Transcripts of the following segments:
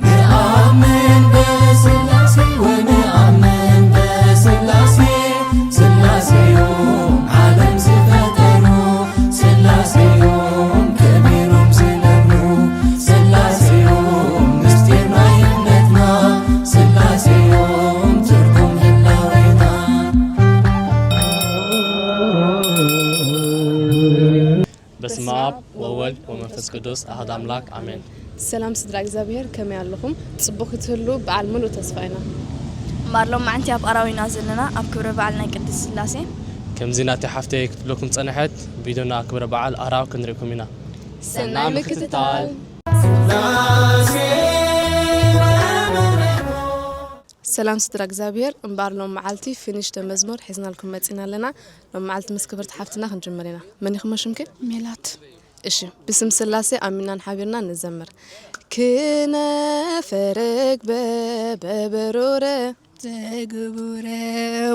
ንኣምን ብስላሴ ወንኣምን ብስላሴ፣ ስላሴ እዮም ዓለም ዝፈጠሩ፣ ስላሴ እዮም ከቢሮም ዝነብሩ፣ ስላሴ እዮም ምስጢር ናይ እምነትና፣ ስላሴ እዮም ትርጉም ህላዌና። በስመ ኣብ ወወልድ ወመንፈስ ቅዱስ ኣሐድ ኣምላክ ኣሜን። ሰላም ስድራ እግዚኣብሔር፣ ከመይ ኣለኹም? ጽቡቕ ክትህሉ በዓል ምሉእ ተስፋ ኢና። እምበኣር ሎም መዓንቲ ኣብ ኣራዊና ዘለና ኣብ ክብረ በዓል ናይ ቅድስት ስላሴ። ከምዚ ናተይ ሓፍተይ ክትብለኩም ጸንሐት፣ ቪድዮና ክብረ በዓል ኣራው ክንሪእኩም ኢና። ሰናይ ምክትታል። ሰላም ስድራ እግዚኣብሔር፣ እምበኣር ሎም መዓልቲ ፊኒሽ ደ መዝሙር ሒዝናልኩም መጺና ኣለና። ሎም መዓልቲ ምስ ክብርቲ ሓፍትና ክንጅምር ኢና። መን ኢኹም ሽምኪ? ሜላት። እሺ፣ ብስም ስላሴ ኣሚናን ሓቢርና ንዘምር። ክነፈረግበ በበሮረ ዘግቡረ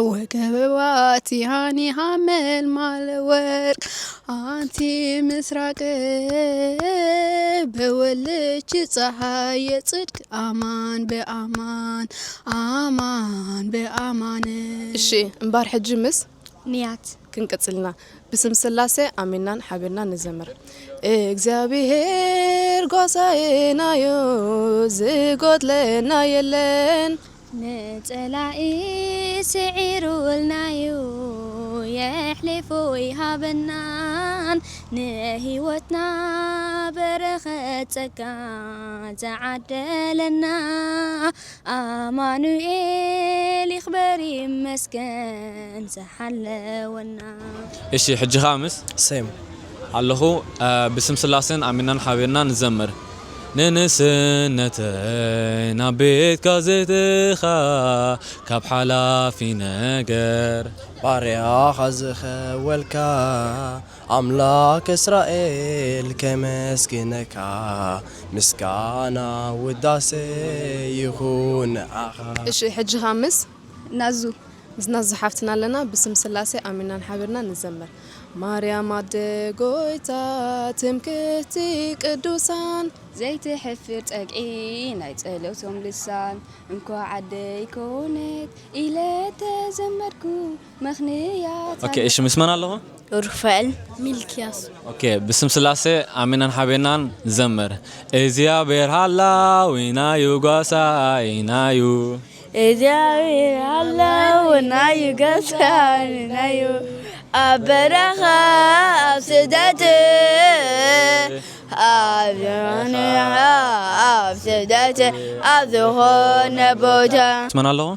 ወከበባቲ ሃኒ ሃመልማለ ወርቅ ኣንቲ ምስራቅ በወልች ፀሃየ ጽድቅ ኣማን በኣማን ኣማን በኣማን። እሺ፣ እምባር ሕጂ ምስ ንያት ክንቅጽልና። ብስም ስላሴ ኣሚናን ሓቢርና ንዘምር። እግዚኣብሔር ጓሳዬናዮ ዝጎድለና የለን። ንጸላኢ ስዒሩልናዩ የሕሊፉ ይሃበናን ንህይወትና በረኸት ጸጋ ዝዓደለና ኣማኑኤል ይኽበር ይመስገን ዝሓለወና። እሺ፣ ሕጂ ኸኣ ምስ ሴም ኣለኹ። እ፣ ብስም ስላሴን ኣሚናን ሓቢርና ንዘምር። ንንስነተይ ናብ ቤትካ ዘእትኻ ካብ ሓላፊ ነገር ባርያኻ ዝኸወልካ ኣምላኽ እስራኤል ከመስግነካ ምስጋና ውዳሴ ይኹን ንዓኻ። እሺ፣ ሕጂ ኸኣ ምስ ናዙ። ምስ ናዙ ሓፍትና ኣለና። ብስም ስላሴ ኣሚናን ሓቢርና ንዘምር። ማርያም ኣደ ጎይታ ትምክህቲ ቅዱሳን ዘይትሕፍር ጸግዒ ናይ ጸሎቶም ልሳን እንኳዕ ኣደይ ኮነት ኢለ ተዘመርኩ ምኽንያት ኦኬ፣ እሺ፣ ምስ መን ኣለኹ? ሩፋኤል። ሚልኪያስ። ኦኬ፣ ብስም ስላሴ ኣሚናን ሓቤናን ዘምር። እግዚኣብሔር ሃላዊናዩ ጓሳይናዩ። እግዚኣብሔር ሃላዊናዩ ጓሳይናዩ። ኣብ በረኻ ኣብ ስደት ኣብ ኣብ ስደት ኣብ ዝኾነ ቦታ። ስመን ኣለኹ?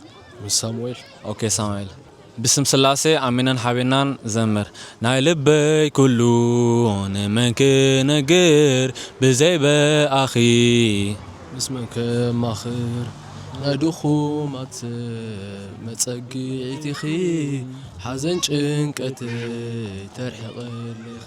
ምስ ሳሙኤል። ኦኬ ሳሙኤል። ብስም ስላሴ ኣሚናን ሓቤናን ዘምር። ናይ ልበይ ኩሉ ንመን ክነግር ብዘይ ብኣኺ። ምስ መን ከማኽር ናይ ድኹማት ሰብ መጸግዒት ኢኺ። ሓዘን ጭንቀት ተርሕቐለኺ።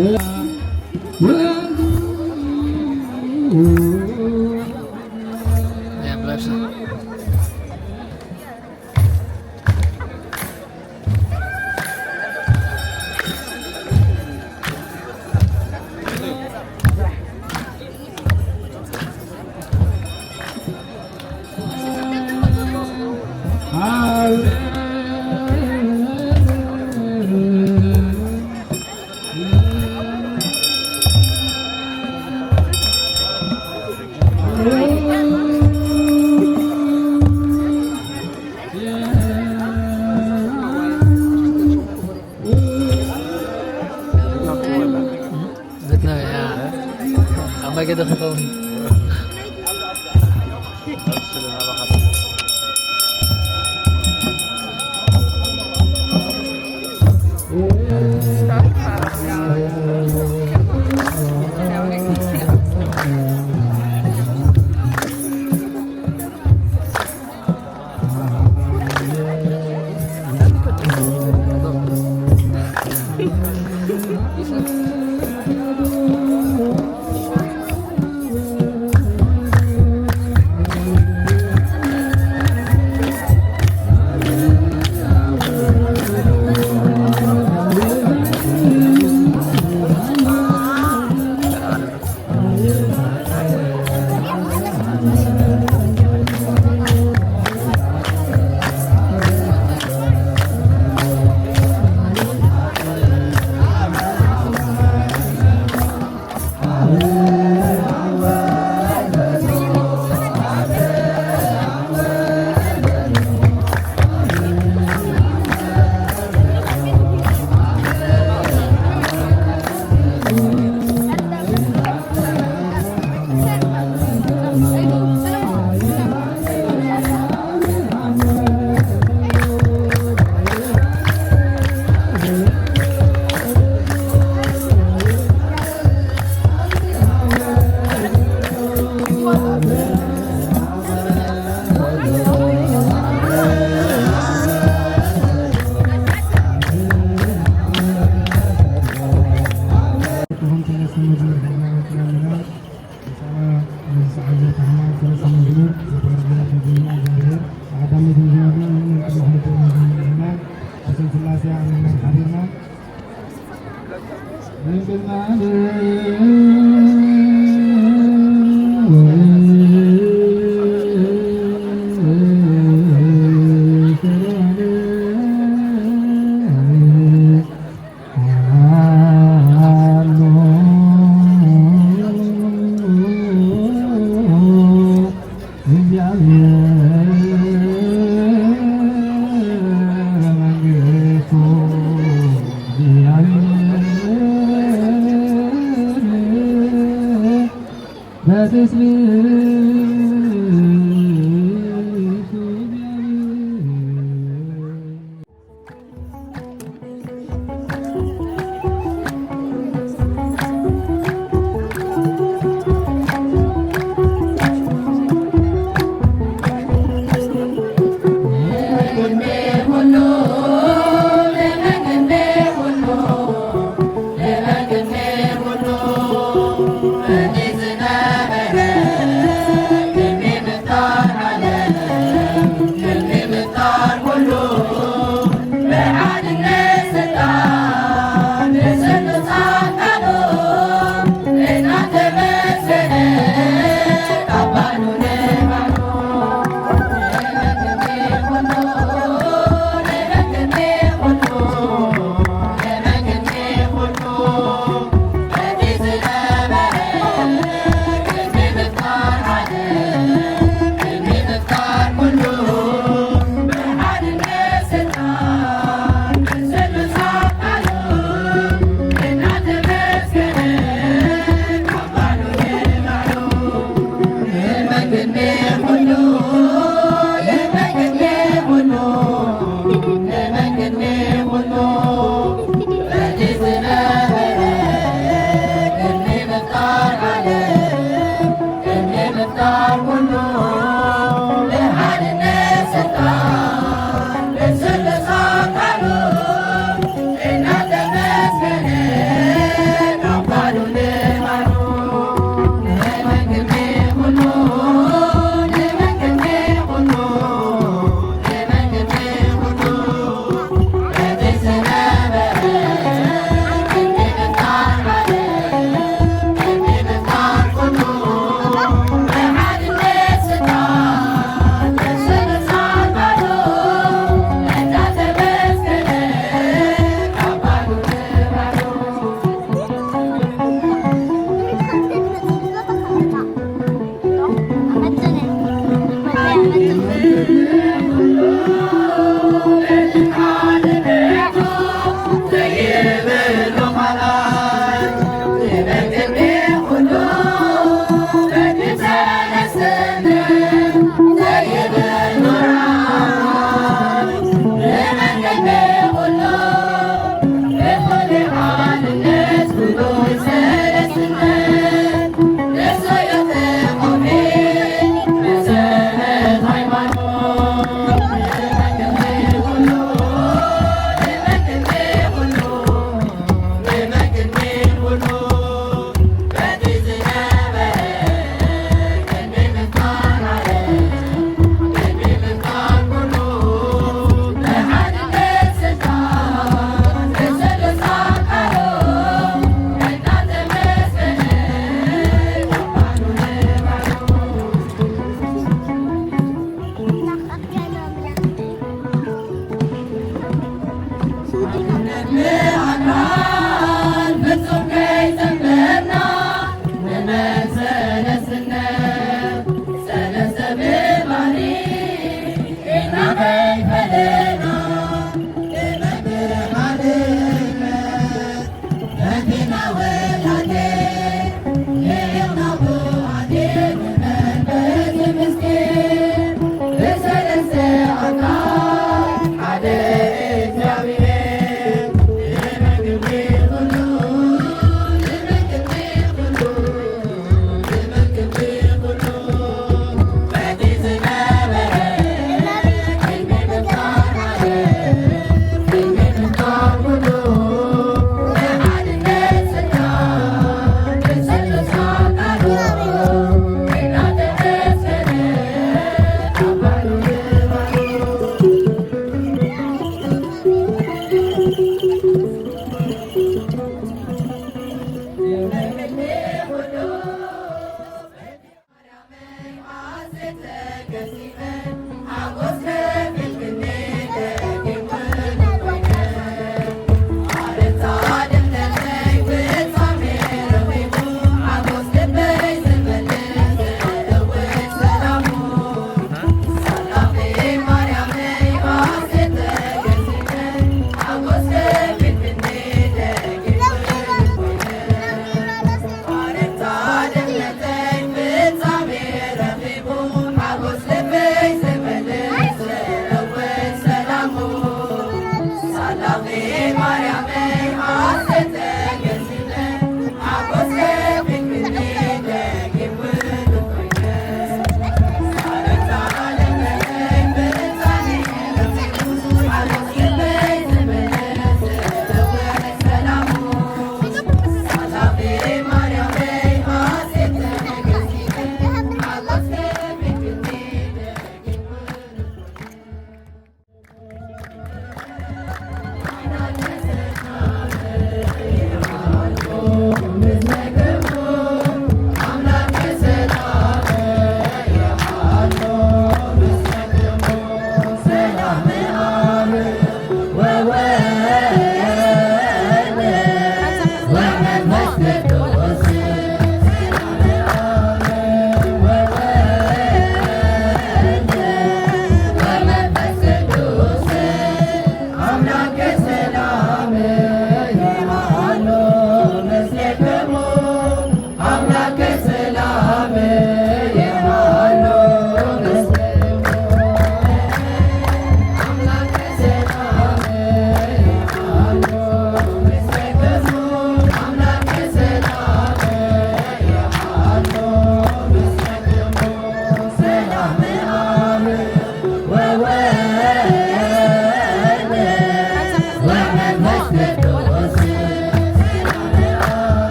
Ja, blijf staan. Good now, yeah. Am I getting home?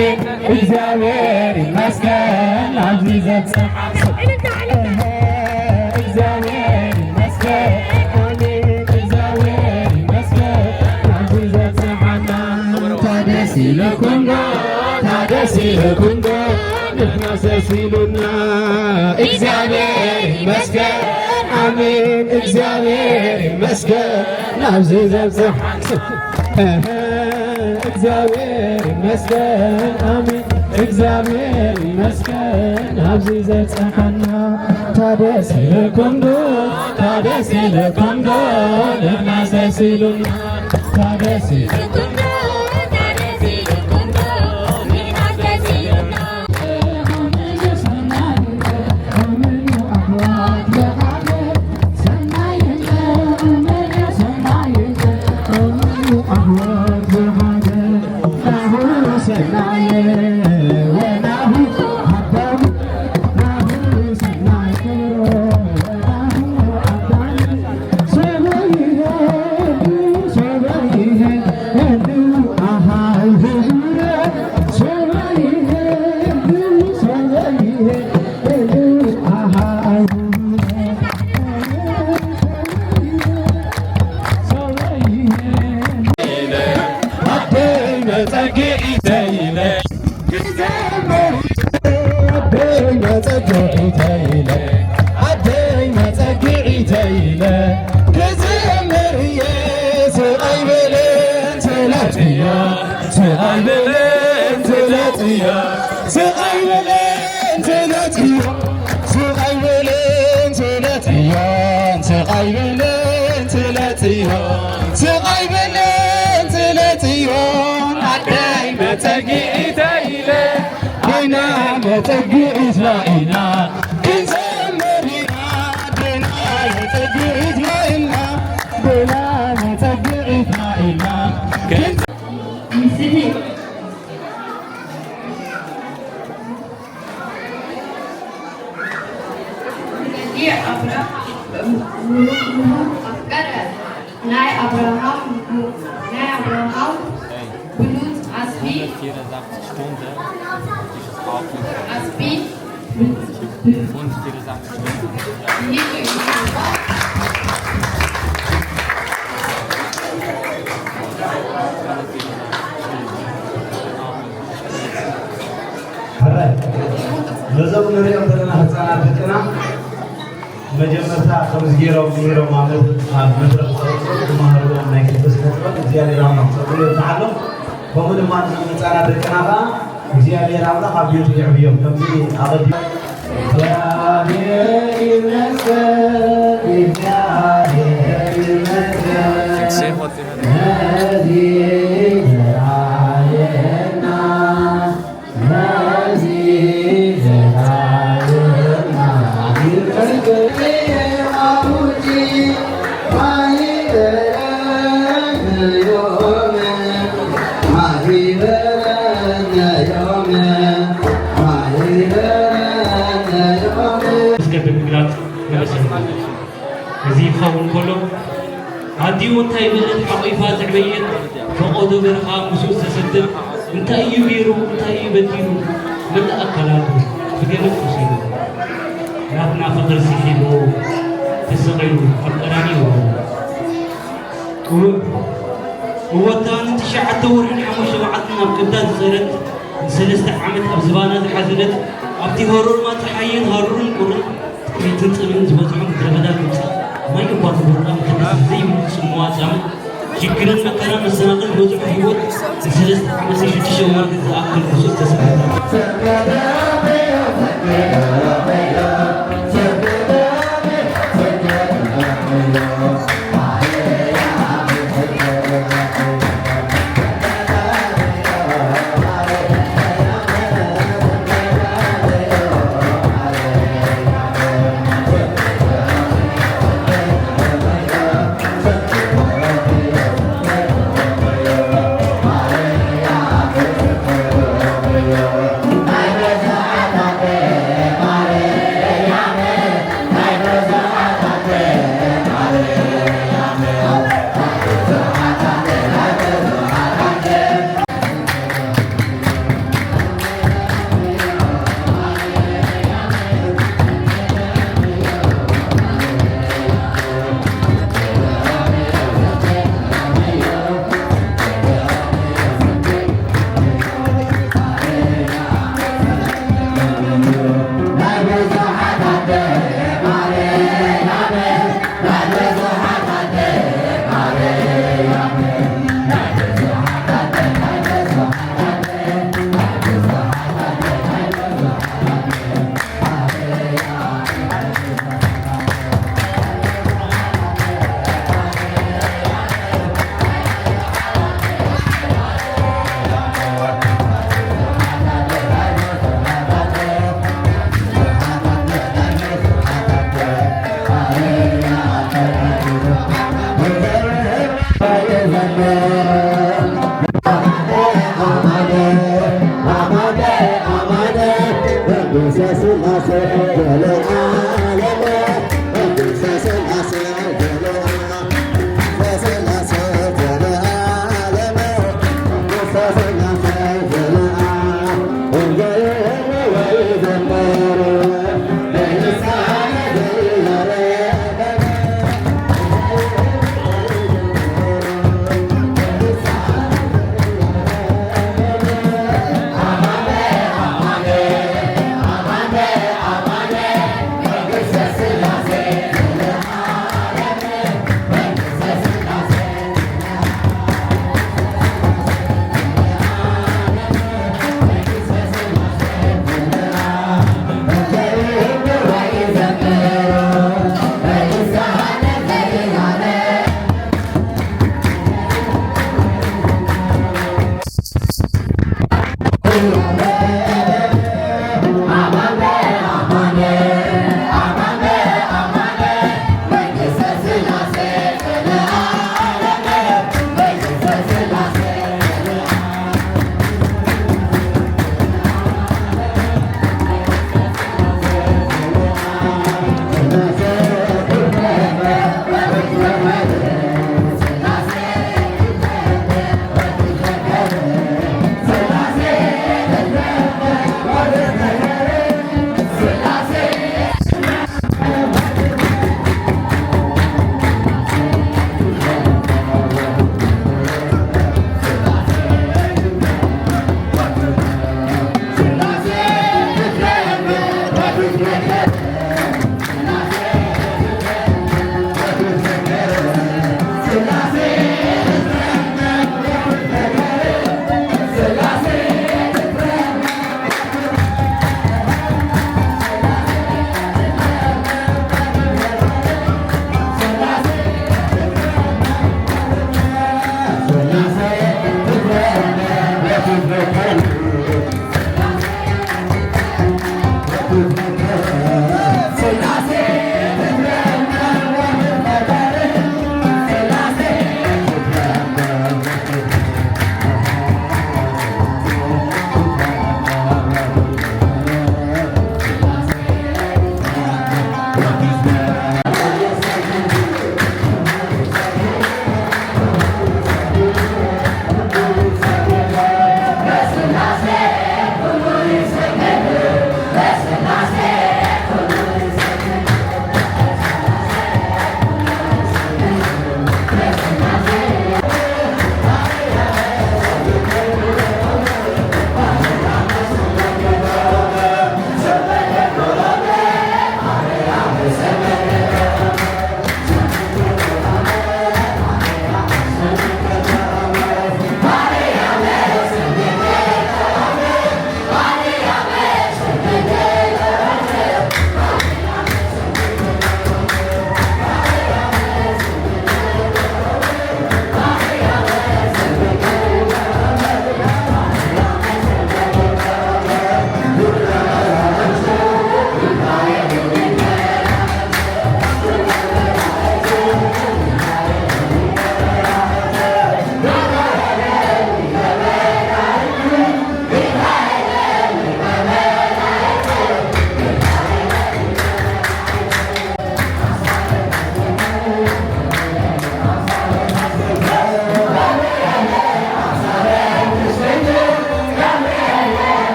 እግዚኣብሔር ይመስገን ኣብዚ ዘብጽሓና። እግዚኣብሔር ይመስገን፣ ኣሜን። እግዚኣብሔር ይመስገን ኣብዚ ዘብጽሓና። ታደስ ኢለኩም ዶ፣ ታደስ ኢለኩም ዶ፣ ንሕናስ ደስ ኢሉና። እግዚኣብሔር ይመስገን፣ ኣሜን። እግዚኣብሔር ይመስገን ኣብዚ ዘብጽሓና። እህ፣ እግዚኣብሔር ይመስገን፣ ኣሜን። እግዚኣብሔር ይመስገን ኣብዚ ዘብጽሓና። ታደስ ኢለኩም ዶ፣ ታደስ ኢለኩም ዶ፣ ንሕናስ ደስ ኢሉና። ታደስ ኢለኩም ዶ፣ ታደስ ኢለኩም ዶ፣ ንሕናስ ደስ ኢሉና። ስቓይ በለን ተላጽዮ፣ ስቓይ በለን ተላጽዮ፣ ስቓይ በለን ተላጽዮ፣ ስቓይ በለን ተላጽዮ፣ ስቓይ በለን ተላጽዮ፣ ስቓይ በለን ተላጽዮ። ኣደይ መጸግዒተይ ኢለ፣ ኣደይና መጸግዒትና ኢና ክንዘምር ኢና። ኣደይና መጸግዒትና ኢና፣ ኣደይና መጸግዒትና ኢና። ናይ ኣብርሃም፣ ናይ ኣብርሃም ብሉጽ ዓስቢ፣ ዓስቢ፣ ሕራይ፣ ነዞም ንሪኦም ዘለና ህፃናት ደቅና መጀመርታ ከምዚ ገይሮም ምሂሮም ኣብ መድረኽ፣ ኣብ መድረኽ ዝወፅኡ ዝመሃርዎም ናይ ቅዱስ መፅሓፍ እግዚኣብሔር ኣምላኽ ፀጉሉ ይብዝሓሎም። ከምኡ ድማ ነዞም ህፃናት ደቅና ከዓ እግዚኣብሔር ኣምላኽ ኣብ ቤቱ የዕብዮም። ከምዚ ኣቐዲሙ እግዚኣብሔር ይመስገን፣ እግዚኣብሔር ይመስገን። ነዚ ዘርኣየና እስከ ብምግላጽ ንዕዘብ። እዚ ክኸውን ከሎ፣ ኣዲኡ እንታይ በለት ሓቒፋ ዘዕበየት፣ ፈቐዶ ገርኻ ምስኡ ዝተሰደብ፣ እንታይ እዩ ገይሩ፣ እንታይ እዩ በዲሉ፣ መላእ ኣካላቱ ብገመድ ቆሲሉ፣ ናትና ፍቕሪ ስሒቡ፣ ተሰቒሉ ኣብ ቀራንዮ ወረደ። እወ፣ እወ፣ እታ ንትሽዓተ ወርሕን ሓሙሽተ መዓልትን ኣብ ከብዳ ዝጸረት፣ ንሰለስተ ዓመት ኣብ ዝባና ዝሓዘለት፣ ኣብቲ ሃሩርማ ጸሓይን ሃሩርን ቁርን፣ ጥሜትን ጽምእን ዝበዝሖ ምድረ በዳ ግብጺ፣ ማይ እኳ ክቦርቓ ምተደሰት ዘይብሉ ጽምዋ ጻምእ፣ ሽግርን መከራን መሰናኽል ዝበዝሖ ህይወት፣ ንሰለስተ ዓመት ንሽዱሽተ ወርሒ ዝኣክል ብሱስ ተሰደደ።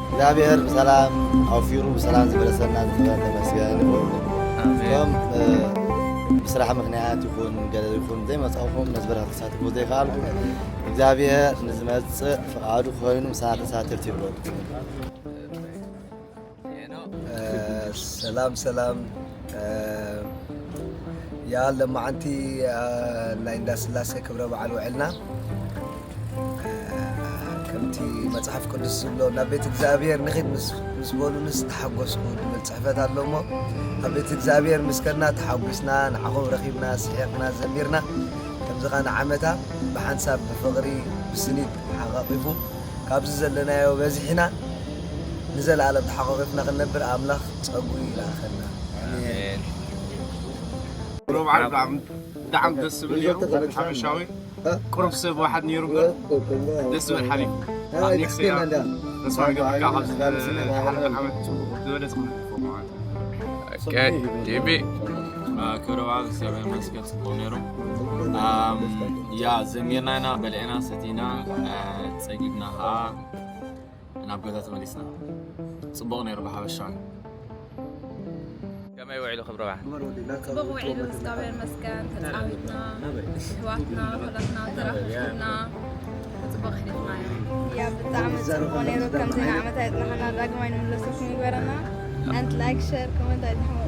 እግዚኣብሔር ብሰላም ኣውፊሩ ብሰላም ዝመለሰና ዝነበረ ተመስገን ይኹን። እቶም ብስራሕ ምኽንያት ይኹን ገለ ይኹን ዘይመፃኹም ነዚ በረኸት ክሳተፉ ዘይከኣልኩም እግዚኣብሔር ንዝመፅእ ፍቓዱ ኮይኑ ምሳና ተሳተፍቲ ይብለኩም። ሰላም ሰላም ያ ለማዓንቲ ናይ እንዳስላሴ ክብረ በዓል ውዕልና ከምቲ መፅሓፍ ቅዱስ ዝብሎ ናብ ቤት እግዚኣብሔር ንኺድ ምስ በሉንስ ተሓጎስኩ ዝብል ፅሕፈት ኣሎ እሞ ኣብ ቤት እግዚኣብሔር ምስ ከድና ተሓጒስና ንዓኹም ረኺብና ስሒቕና ዘሚርና ከምዚ ኸ ንዓመታ ብሓንሳብ ብፍቕሪ ብስኒት ሓቓቒፉ ካብዚ ዘለናዮ በዚሕና ንዘለኣለም ተሓቋቒፍና ክንነብር ኣምላኽ ጸጉ ይልኣኸልና። ኣሜን። ሮብዓል ብጣዕሚ ደስ ዝብል ነይሩ። ሓበሻዊ ቁሩብ ሰብ ዋሓድ ነይሩ እምበር ደስ ዝብል ሓሊፉ። ኣብ ኔክስት ኢየር ተስፋ ንገብር ካብ ዝሓለፈ ዓመት ዝበለፀ ክነሕልፎ ማለት እዩ። ኦኬ ዲቢ ክብረ በዓል እግዚኣብሔር ይመስገን ጽቡቕ ነይሩ። ያ ዘሚርና ኢና በሊዕና ሰቲና ጸጊብና ከዓ ናብ ገዛ ተመሊስና። ጽቡቕ ነይሩ ብሓፈሻ። ከመይ ውዒሉ ክብረ በዓል? ጽቡቕ ውዒሉ እግዚኣብሔር ይመስገን። ተጻዊትና ኣሕዋትና ኩላትና ተራኺብና ጽቡቕ ኣሕሊፍናዮ። ያ ብጣዕሚ ጽቡቕ ነይሩ። ከምዚ ንዓመታ የጽናሕና ዳግማይ ንምለሰኩም ይግበረና። And like, share, comment ኣይትሕመቑ።